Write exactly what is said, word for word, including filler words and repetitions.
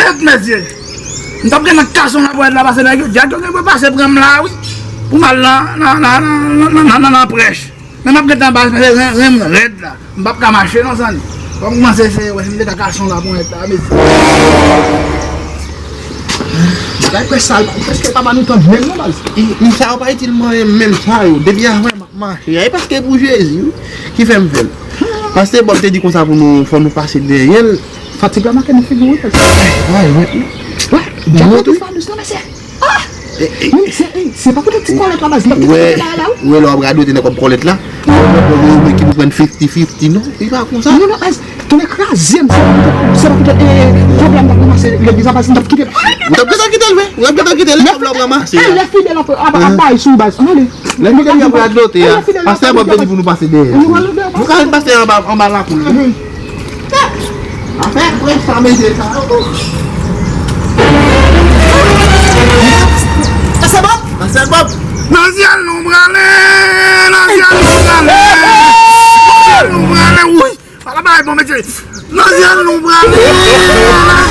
Kèt mesye. M t ap gen nan kason la pou èd la pase nèg yo. Djak yo gen pou pase pran m la wi. Pou m al nan nan nan nan nan nan nan prèch. Men m ap gentan ba mesye ren ren m rèd la. M p ap ka mache non zanmi. Fò m kòmanse eseye wè si m te ka kason la pou èd la mesye. Bagay prèch sa, prèske papa nou tann menm non baz. Sa yo pa itil mwen menm sa yo. Depi avè m ap mache. E paske pou Jezi wi ki fè m fè l. Pastè Bob te di konsa pou nou fò nou pase dèyè l. Fatig la make nan figi w wi. Wè, djab la tou fadous non mesye. Ah! Men se, se pa poutèt ti kòlèt la baz, m t ap kite kòlèt la la wi. Wè lè w ap radote nan kòb kòlèt la. Ou wè ki pou pran fifty fifty non. Li pa konsa. Non, non, baz, tonnè kraze m, se pa poutèt, se pa poutèt, eh, kòb la m t ap ranmase legliz la baz, m t ap kite l. Ou t ap gentan kite l vre. Ou t ap gentan kite l, kòb la w ap ranmase. Eh, lè fidèl ap, ap, ap bay sou baz. Ann ale. Lè fidèl y ap radote a, pastè Bob te di pou nou pase dèyè. Nou ka jwenn pastè anba, anba lakou l. Afè prèch sa mesye sa yo. Pastè Bob! Pastè Bob! Nan syèl nou prale, nan syèl nou prale, nan syèl nou prale, wi. Pala bay bon mesye. Nan syèl nou prale, nan